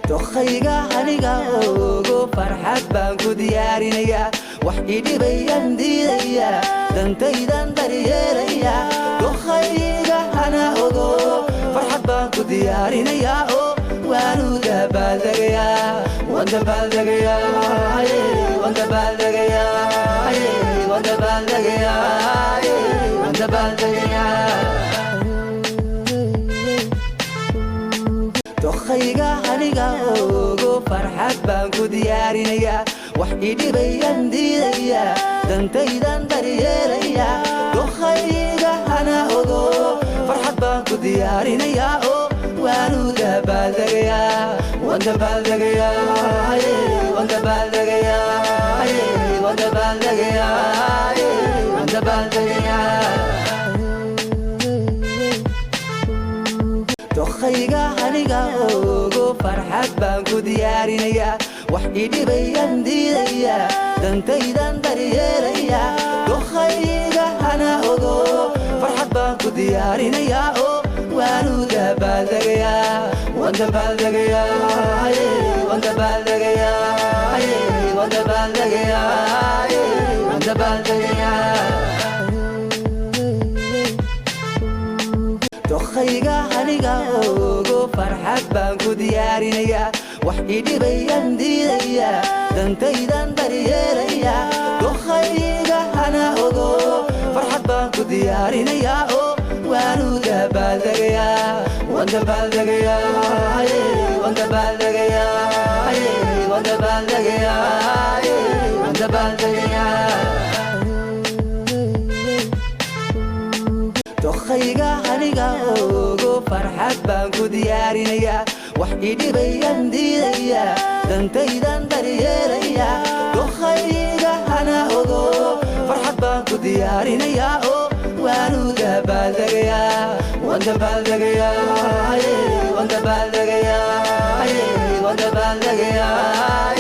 Dokhayga aniga ogo, farxad baan ku diyaarinayaa, wax idhibayaan diidaya, dantaydan daryeelaya. Dokhayga ana ogo, farxad baan ku diyaarinayaa oo waanu dabaaldegayaa, waan dabaaldegayaa, waan dabaaldegayaa, waan dabaaldegayaa, waan dabaaldegayaa. Dokhayga aniga ogo, farxad baan ku diyaarinayaa, wax idhibayaan diidaya, dantaydan daryeelaya. Dokhayga ana ogo, farxad baan ku diyaarinayaa oo waanu dabaaldegayaa, waan dabaaldegayaa, waan dabaaldegayaa, waan dabaaldegayaa, waan dabaaldegayaa. Dokhayga aniga ogo, farxad baan ku diyaarinayaa, wax idhibayaan diidaya, dantaydan daryeelaya. Dokhayga ana ogo, farxad baan ku diyaarinayaa oo waanu dabaaldegayaa, waan dabaaldegayaa, waan dabaaldegayaa, waan dabaaldegayaa, waan dabaaldegayaa. Dokhayga aniga ogo, farxad baan ku diyaarinayaa, wax idhibayaan diidaya, dantaydan daryeelaya. Dokhayga ana ogo, farxad baan ku diyaarinayaa oo waanu dabaaldegayaa, waan dabaaldegayaa, waan dabaaldegayaa, waan dabaaldegayaa, waan dabaaldegayaa. Dokhayga aniga ogo, farxad baan ku diyaarinayaa, wax idhibayaan diidaya, dantaydan daryeelaya. Dokhayga ana ogo, farxad baan ku diyaarinayaa oo waanu dabaaldegayaa, waan dabaaldegayaa, waan dabaaldegayaa, waan dabaaldegayaa,